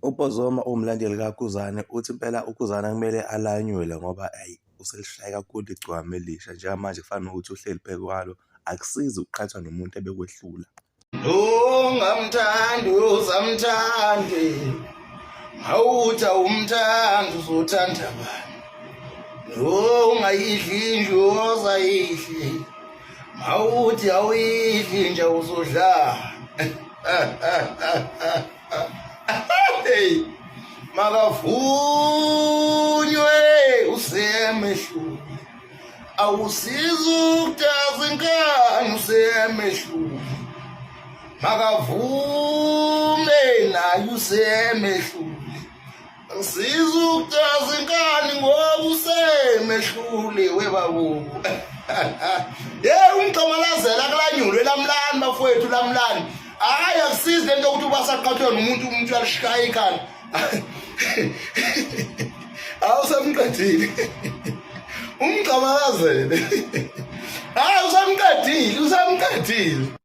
UBhozoma uwumlandeli kaKhuzani uthi impela uKhuzani kumele alanyulwe ngoba ayi uselishaye kakhulu igcokama elisha njengamanje kufana nokuthi uhleli phezu kwalo akusizi ukuqhathwa nomuntu ebekwehlula. Ungamthandi uzamthandi mawuthi awumthandi uzothanda bani ungayidli inja ozayidli mawuthi awuyidli inja uzodla hey makavunywe usemehlule awusizi ukudaza inkani usemehlule makavume naye usemehlule Ngisiza ukudaza inkani ngoba usemehlule webabu. Hey umxamalazela kulanyulwe lamlani bafowethu lamlani. Hayi akusizi lento ukuthi ubasaqhathwe nomuntu umuntu uyalishaya ikhanda. Awusamqedile. Umxamalazele. Hayi usamqedile, usamqedile.